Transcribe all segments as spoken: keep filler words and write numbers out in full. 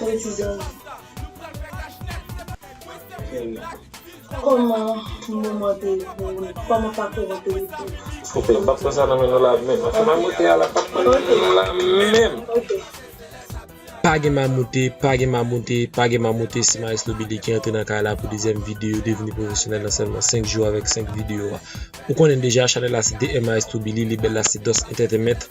Prezidans. Kòman moman te ye pou ou? Kòman pakou an te ye pou ou? Ok, m p ap pran sa nan men nou la menm. Anfen, m ap moute a la, m p ap pran nan men nou la menm. Ok. Pa gen mamoute, pa gen mamoute, pa gen mamoute, se Maestro Billy ki antre nan kay la pou dezyèm videyo, devni pwofesyonèl nan sèlman senk jou avèk senk videyo a. Ou konnen deja, chanèl la se D M Maestro Billy, lebèl la se Dos Entertainment.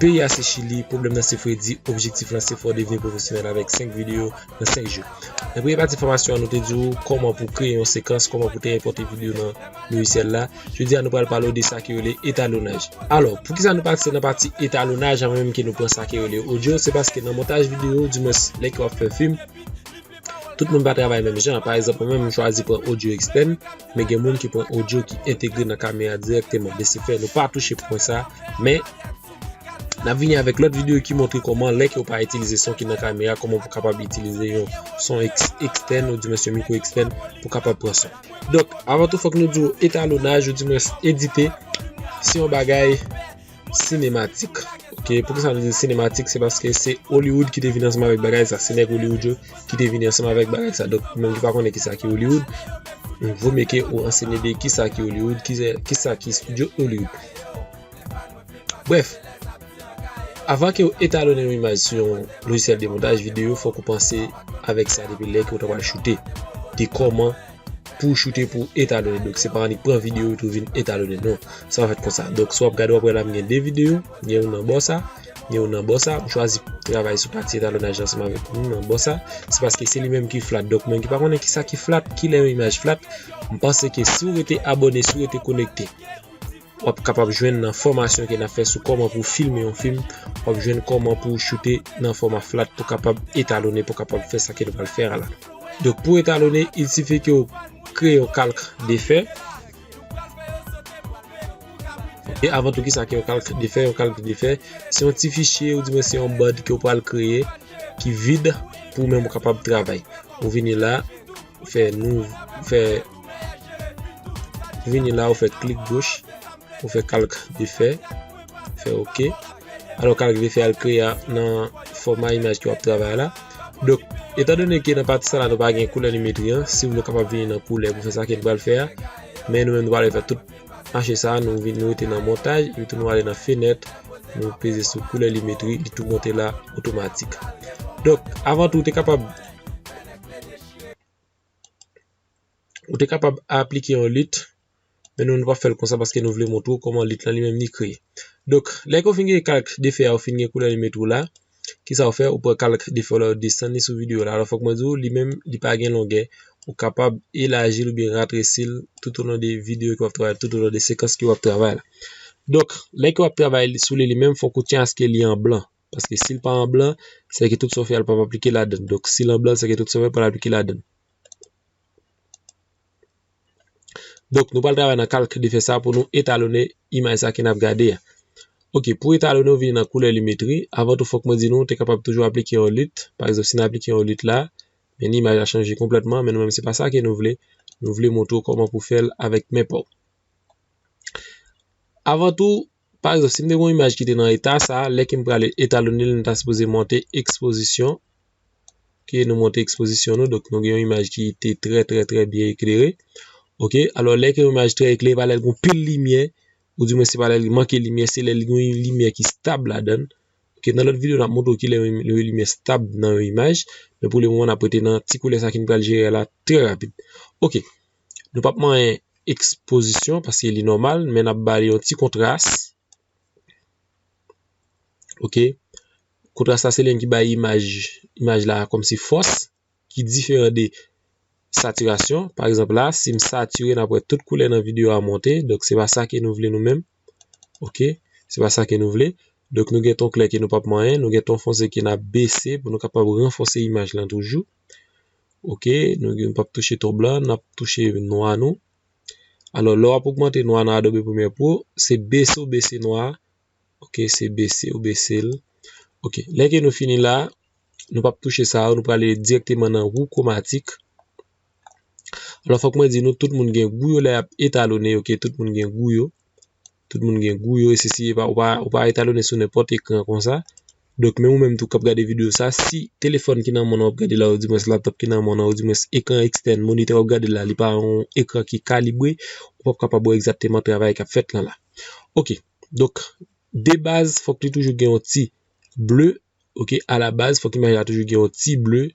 Peyi a se Chili, pwoblèm nan se Fredi, objektif lan se fè w devni pwofesyonèl avèk senk videyo nan senk jou. Nan premye pati fòmasyon an, nou te di w kòman pou kreye yon sekans, kòman pou te enpòte videyo nan lojisyèl la. Jodi a, nou pral pale w de sa ki rele etalonaj. Alò, poukisa nou pase nan pati etalonaj anvan menm ke nou pran sa ki rele odyo? Se paske nan montaj videyo, dimwens lè ke w ap fè fim, tout moun pa travay menm jan. Pa egzanp, mwen menm, m chwazi pran odyo ekstèn, men gen moun ki pran odyo ki entegre nan kamera dirèkteman. De se fè, nou pa touche pwen sa, men n ap vini avèk lòt videyo ki montre kòman, lè ke w pa itilize son ki nan kamera, kòman pou kapab itilize yon son eks-, ekstèn, ou dimwens yon mikwo ekstèn, pou kapab pran son. Donk, avan tou, fòk nou di w etalonaj, ou dimwens edite, se yon bagay sinematik. Ok, poukisa nou di sinematik? Se paske se Hollywood ki te vin ansanm avèk bagay sa, se nèg Hollywood yo ki te vin ansanm avèk bagay sa. Donk, menm ki pa konnen kisa ki Hollywood, vomye ke ou ansenye de kisa ki Hollywood, kisa, kisa ki estidyo Hollywood. Brèf, avan ke w etalone yon imaj sou yon lojisyèl de montaj videyo, fòk ou panse avèk sa depi lè ke w ta pral choute, de kòman pou w choute pou w etalone. Donk, se pa annik pran videyo epi w vin etalone, non. Sa pa fèt konsa. Donk, si w ap gade, w ap wè la, m gen de videyo, gen youn nan bò sa, gen youn nan bò sa. M chwazi travay sou pati etalonaj la ansanm avèk youn nan bò sa. Se paske se li menm ki flat. Donk, mwen ki pa konnen kisa ki flat, kilè yon imaj flat, m panse ke si w rete abòne, si w rete konekte, w ap kapab jwenn nan fòmasyon ke n ap fè sou kòman pou w filme yon fim, w ap jwenn kòman pou w choute nan fòma flat pou w kapab etalone, pou w kapab fè sa ke nou pral fè a la. Donk, pou etalone, il sifi ke w kreye yon kalk defè. E avan tou, kisa ki yon kalk defè? Yon kalk defè, se yon ti fichye, ou dimwens se yon band ke w pral kreye ki vid pou ou menm ou kapab travay. Ou vini la, ou fè nou, ou fè, ou vini la, ou fè klik goch, ou fè kalk defè, fè ok. Alò, kalk defè a l kreye a nan fòma imaj ke w ap travay la. Donk, etandone ke nan pati sa la nou pa gen koulè nimetri an, si w vle w kapab vini nan koulè pou fè sa ke nou pral fè a. Men nou menm nou pral fè tout mache sa, nou vin, nou rete nan montaj, epi tou nou ale nan fenèt, nou peze sou koulè nimetri, li tou monte la otomatik. Donk, avan tou, ou te kapab, ou te kapab aplike yon lit, men nou, nou p ap fè l konsa paske nou vle montre w kòman lit lan li menm li kreye. Donk, lè ke w fin gen kalk defè a, ou fin gen koulè nimetri w la, kisa w fè? Ou pran kalk defè w la, ou desann li sou videyo la. Alò, fòk mwen di w, li menm, li pa gen longè. Ou kapab elaji l oubyen ratresi l toutolon de videyo ke w ap travay, toutolon de sekans ke w ap travay la. Donk, lè ke w ap travay sou li, li menm, fòk ou tyen aske li an blan. Paske si l pa an blan, se ke tout sa w fè a, l p ap aplike ladan l. Donk, si l an blan, se ke tout sa w fè pral aplike ladan l. Donk, nou pral travay nan kalk defè sa pou nou etalone imaj sa ke n ap gade a. Ok, pou etalone, ou vini nan koulè nimetri. Avan tou, fòk mwen di nou, ou te kapab toujou aplike yon lit. Pa egzanp, si n aplike yon lit la, men imaj la chanje konplètman, men nou menm, se pa sa ke nou vle. Nou vle montre w kòman pou fè l avèk men pa w. Avan tou, pa egzanp, si m te gen yon imaj ki te nan eta sa, lè ke m prale etalone l, m ta sipoze monte ekspozisyon. Ok, nou monte ekspozisyon nou. Donk, nou gen yon imaj ki te trè, trè, trè byen eklere. Ok, alò, lè ke yon imaj trè eklere, pa lè l gen pil limyè, ou dimwens se pa lè l manke limyè, se lè l gen yon limyè ki stab ladan l. Ok, nan lòt videyo, n ap montre w kilè yon, yon limyè stab nan yon imaj. Men pou le moman, n ap rete nan ti koulè sa ke n pral jere la trè rapid. Ok, nou p ap manyen ekspozisyon paske li nòmal, men n ap ba li yon ti kontras. Ok. Kontras la, se li menm ki bay imaj, imaj la kòmsi fòs, ki diferan de satirasyon. Pa egzanp la, si m satire, n ap wè tout koulè nan videyo a monte. Donk, se pa sa ke nou vle nou menm. Ok. Se pa sa ke nou vle. Donk, nou gen ton klè ke nou p ap manyen. Nou gen ton fonse ke n ap bese pou nou kapab ranfòse imaj lan toujou. Ok. Nou gen, nou p ap touche ton blan. N ap touche nwa nou. Alò, lè w ap ogmante nwa nan Adobe Premiere Pro, se bese w bese nwa a. Ok, se bese w bese l. Ok, lè ke nou fini la, nou p ap touche sa yo, nou prale dirèkteman nan wou kwomatik. Alò, fòk mwen di nou, tout moun gen gou yo lè y ap etalone, ok, tout moun gen gou yo. Tout moun gen gou yo, e se si ou pa, ou pa, ou pa etalonnen sou nenpòt ekran konsa. Donk, menm ou menm tou k ap gade videyo sa, si telefòn ki nan men w ap gade la, oudimwens laptòp ki nan men w nan, oudimwens ekran ekstèn, monitè w ap gade la, li pa yon ekran ki kalibre, ou p ap kapab wè egzakteman travay k ap fèt lan la. Ok, donk, de baz, fòk li toujou gen yon ti ble, ok, a la baz, fòk imaj la toujou gen yon ti ble,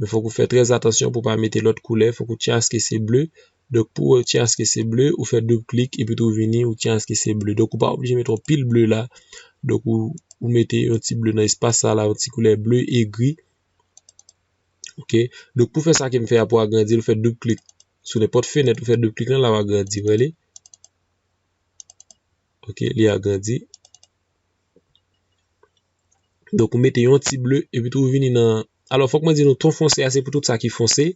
men fòk ou fè trè atansyon pou w pa mete lòt koulè, fòk ou tchaske se ble. Donk, pou w tchaske se ble, ou fè doub klik, epi tou ou vini, ou tchaske se ble. Donk, ou pa oblije mete yon pil ble la. Donk, ou, ou mete yon ti ble nan espas sa la, yon ti koulè ble egri. Ok. Donk, pou fè sa ke m fè a, pou agrandi l, ou fè doub klik sou nenpòt fenèt, ou fè doub klik lan, l ap agrandi, w wè li. Ok, li agrandi. Donk, ou mete yon ti ble, epi tou ou vini nan, alò, fòk mwen di nou, ton fonse a, se pou tout sa ki fonse.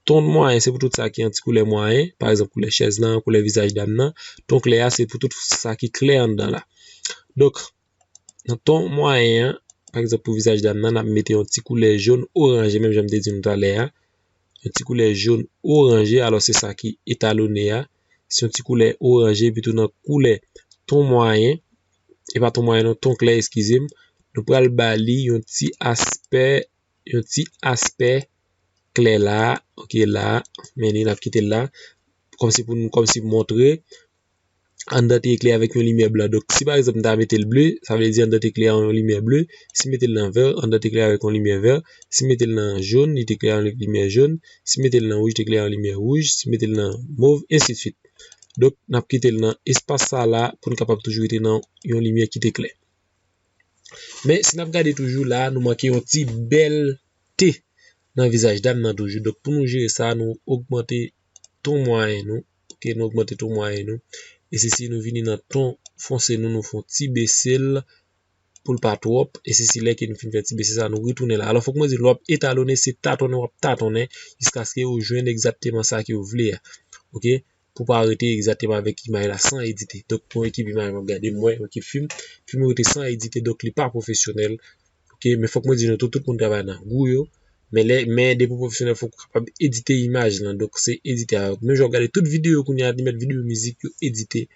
Ton mwayen, se pou tout sa ki an ti koulè mwayen. Pa egzanp, koulè chèz lan, koulè vizaj dam nan. Ton klè a, se pou tout sa ki klè anndan la. Donk, nan ton mwayen an, pa egzanp, pou vizaj dam nan, n ap mete yon ti koulè jòn oranje, menm jan m te di nou talè a. Yon ti koulè jòn oranje, alò se sa ki etalone a. Se yon ti koulè oranje, epi tou nan koulè ton mwayen, e pa ton mwayen non, ton klè, eskize m, nou pral ba li yon ti aspè, yon ti aspè klè la, ok, la, men li, n ap kite l la, kòmsi pou nou, kòmsi montre, anndan te eklere avèk yon limyè blan. Donk, si pa egzanp, m ta mete l ble, sa vle di anndan te eklere an yon limyè ble. Si m mete l nan vè, anndan te eklere avèk yon limyè vè. Si m mete l nan jòn, li te eklere an limyè jòn. Si m mete l nan wouj, li te eklere an limyè wouj. Si m mete l nan mov, ensidswit. Donk, n ap kite l nan espas sa la pou n kapab toujou rete nan yon limyè ki te klè. Men, si n ap gade toujou la, nou manke yon ti bèlte nan vizaj dam nan toujou. Donk, pou nou jere sa, nou ogmante ton mwayen nou. Ok, nou ogmante ton mwayen nou. E se si nou vini nan ton fonse nou, nou fè yon ti bese l pou l pa twòp. E se si lè ke nou fin fè ti bese sa, nou retounen la. Alò, fòk mwen di, lè w ap etalonnen, se tatonnen w ap tatonnen jiskaske ou jwenn egzakteman sa ke w vle a. Ok? Pou pa rete egzakteman avèk imaj la san edite. Donk, pou ekip imaj, m ap gade, m wè, ekip fim, fim yo rete san edite, donk li pa pwofesyonèl. Ok, men fòk mwen di nou tou, tout moun travay nan gou yo. Men lè, men depi w pwofesyonèl, fòk ou kapab edite imaj lan. Donk, se edite a. Menm jan w gade tout videyo kounye a, li mèt videyo mizik yo edite.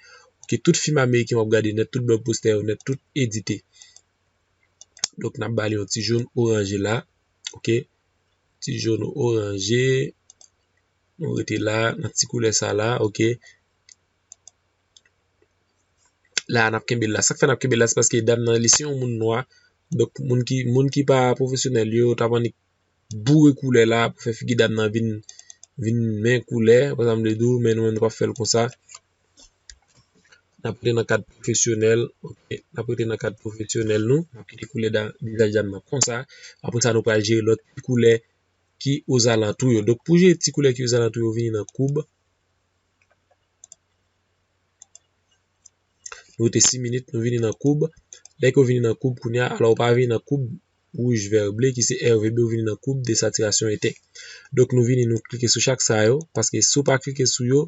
Ok, tout fim ameriken w ap gade nèt, tout blòkbastè yo nèt, tout edite. Donk, n ap ba li yon ti jòn oranje la. Ok, ti jòn oranje. Nou rete la, nan ti koulè sa la, ok. La, n ap kenbe l la. Sa k fè n ap kenbe l la, se paske dam nan, li se yon moun nwa. Donk, moun ki, moun ki pa pwofesyonèl yo, t ap annik boure koulè la pou fè figi dam nan vin, vin men koulè. Konsa m vle di w, men nou menm nou p ap fè l konsa. N ap rete nan kad pwofesyonèl, ok. N ap rete nan kad pwofesyonèl nou. N ap kite koulè da-, vizaj dam nan konsa. Apre sa, nou pral jere lòt ti koulè ki ozalantou yo. Donk, pou jere ti koulè ki ozalantou yo, vini nan koub. Nou rete sis minit, nou vini nan koub. Lè ke w vini nan koub kounye a, alò, ou pa vini nan koub wouj, vè, ble, ki se R V B, ou vini nan koub desatirasyon etè. Donk, nou vini, nou klike sou chak sa yo, paske si w pa klike sou yo,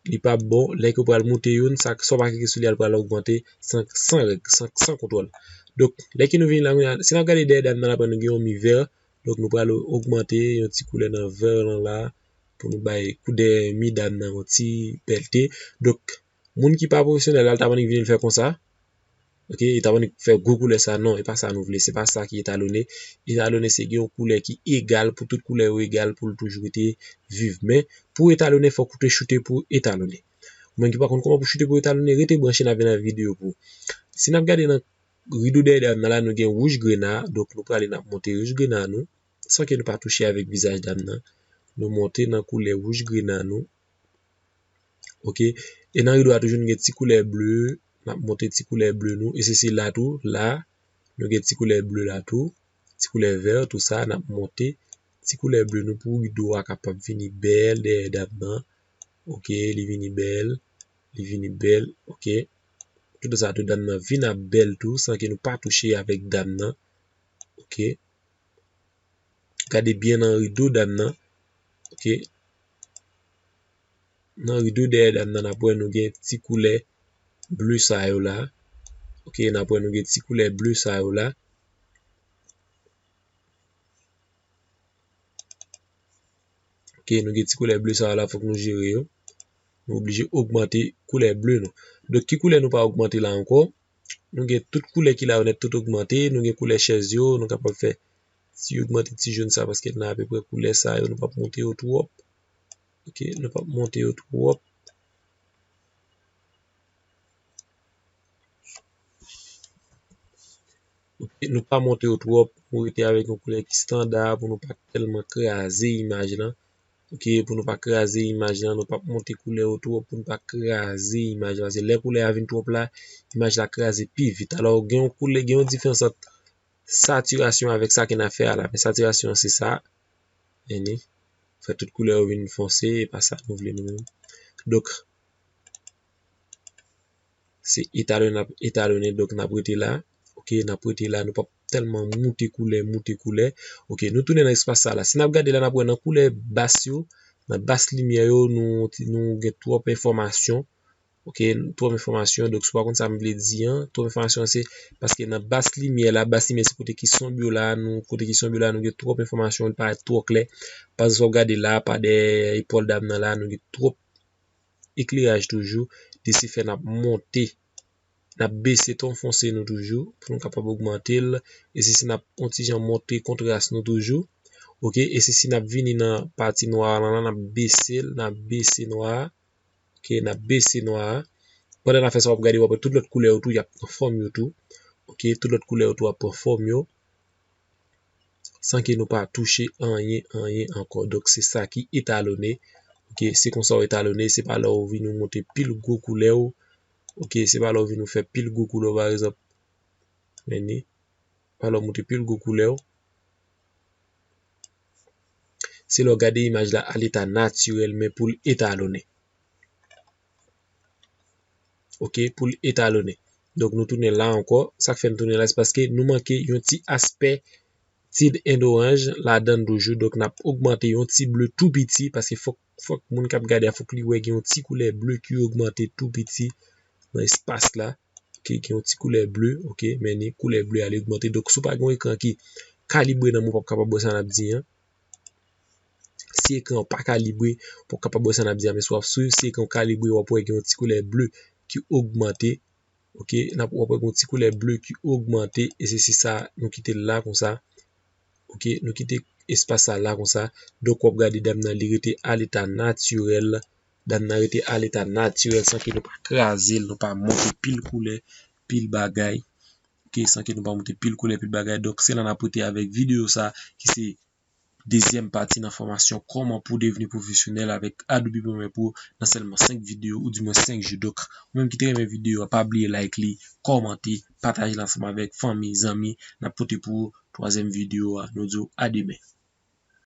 li p ap bon. Lè ke w pral moute youn, sa, sa w pa klike sou li a, l pral ogmante san, san règ, san, san kontwòl. Donk, lè ke nou vini la, kounye a, si n ap gade dèyè dam nan, la, nou gen yon mi vè. Donk, nou pral ogmante yon ti koulè nan vè lan la, pou nou bay koulè mi dam nan yon ti bèlte. Donk, moun ki pa pwofesyonèl la, l t ap annik vini l fè konsa. Ok, li t ap annik fè gwo koulè sa. Non, e pa sa nou vle. Se pa sa ki etalone. Etalone, se gen yon koulè ki egal, pou tout koulè yo egal, pou l toujou rete viv. Men, pou etalone, fòk ou te choute pou etalone. Ou menm ki pa konn kòman pou choute pou etalone, rete branche, n ap vin avèk videyo pou ou. Si n ap gade nan rido dèyè dam nan la, nou gen wouj grena, donk nou prale, n ap monte wouj grena nou, san ke nou pa touche avèk vizaj dam nan. Nou monte nan koulè wouj grena nou. Ok. E nan rido a toujou, nou gen ti koulè ble, n ap monte ti koulè ble nou. E se, se la tou, la, nou gen ti koulè ble la tou, ti koulè vè, tou sa, n ap monte ti koulè ble nou pou rido a kapab vini bèl dèyè dam nan. Ok, li vini bèl, li vini bèl, ok. Tout sa tou, dam nan vin ap bèl tou, san ke nou pa touche avèk dam nan. Ok. Gade byen nan rido dam nan. Ok. Nan rido dèyè dam nan, n ap wè nou gen ti koulè ble sa yo la. Ok, n ap wè nou gen ti koulè ble sa yo la. Ok, nou gen ti koulè ble sa yo la, fòk nou jere yo. Nou oblije ogmante koulè ble nou. Donk, ki koulè nou pa ogmante la ankò? Nou gen tout koulè ki la yo nèt, tout ogmante. Nou gen koulè chèz yo, nou kapab fè ti ogmante ti jòn sa, paske nan apeprè koulè sa yo, nou p ap monte yo twòp. Ok, nou p ap monte yo twòp. Ok, nou pa monte yo twòp, nou rete avèk yon koulè ki standa pou nou pa tèlman kraze imaj lan. Ok, pou nou pa kraze imaj lan, nou p ap monte koulè yo twòp pou nou pa kraze imaj lan. Paske lè koulè a vin twòp la, imaj la kraze pi vit. Alò, gen yon koulè, gen yon diferans ant satirasyon avèk sa ke n ap fè a la. Men satirasyon an se sa. Vini. Fè tout koulè yo vin fonse, e pa sa nou vle nou menm. Donk, se etalone, n ap etalone, donk n ap rete la. Ok, n ap rete la, nou p ap tèlman moute koulè, moute koulè. Ok, nou tounen nan espas sa la. Si n ap gade la, n ap wè nan koulè bas yo, nan bas limyè yo, nou, nou gen twòp enfòmasyon. Ok, twòp enfòmasyon. Donk, si w pa konn sa m vle di an, twòp enfòmasyon se paske nan bas limyè la, bas limyè se kote ki sonb yo la, nou, kote ki sonb yo la, nou gen twòp enfòmasyon, li parèt twò klè. Pa egzanp, w ap gade la, pa dèyè epòl dam nan la, nou gen twòp ekleraj toujou. De se fè n ap monte, n ap bese ton fonse nou toujou, pou nou kapab ogmante l. E se si n ap on ti jan monte kontras nou toujou. Ok, e se si n ap vini nan pati nwa a lan la, n ap bese l, n ap bese nwa a. Ok, n ap bese nwa a. Pandan n ap fè sa, w ap gade, w ap wè tout lòt koulè yo tou, y ap pran fòm yo tou. Ok, tout lòt koulè yo tou ap pran fòm yo. San ke nou pa touche anyen, anyen ankò. Donk, se sa ki etalone. Ok, se konsa w etalone, se pa lè w vin ou monte pil gwo koulè w. Ok, se pa lè w vin ou fè pil gwo koulè w, pa egzanp. Men ni, pa lè w monte pil gwo koulè w. Se lè w gade imaj la a leta natirèl, men pou l etalone. Ok, pou l etalone. Donk, nou tounen la ankò. Sa k fè n tounen la, se paske nou manke yon ti aspè ti end oranj ladan l toujou. Donk, n ap ogmante yon ti ble tou piti, paske fòk, fòk moun k ap gade a, fòk li wè gen yon ti koulè ble ki ogmante tou piti nan espas la. Ok, gen yon ti koulè ble, ok, men ni koulè ble a li ogmante. Donk, si w pa gen yon ekran ki kalibre nan men w, w p ap kapab wè sa n ap di an. Si ekran w pa kalibre, w p ap kapab wè sa n ap di a, men si w ap swiv, si ekran w kalibre, w ap wè gen yon ti koulè ble ki ogmante. Ok, n ap, w ap wè gen yon ti koulè ble ki ogmante, e se, se sa, nou kite l la konsa. Ok, nou kite espas sa la konsa. Donk, w ap gade dam nan, li rete a leta natirèl. Dam nan rete a leta natirèl san ke nou pa kraze l, nou pa monte pil koulè, pil bagay. Ok, san ke nou pa monte pil koulè, pil bagay. Donk, se la n ap rete avèk videyo sa, ki se dezyèm pati nan fòmasyon kòman pou devni pwofesyonèl avèk Adobe Premiere Pro nan sèlman senk videyo ou dimwen senk jou. Donk, ou menm ki te renmen videyo a, pa bliye like li, kòmante, pataje l ansanm avèk fanmi, zanmi. N ap pote pou ou twazyèm videyo a. Nou di w a demen.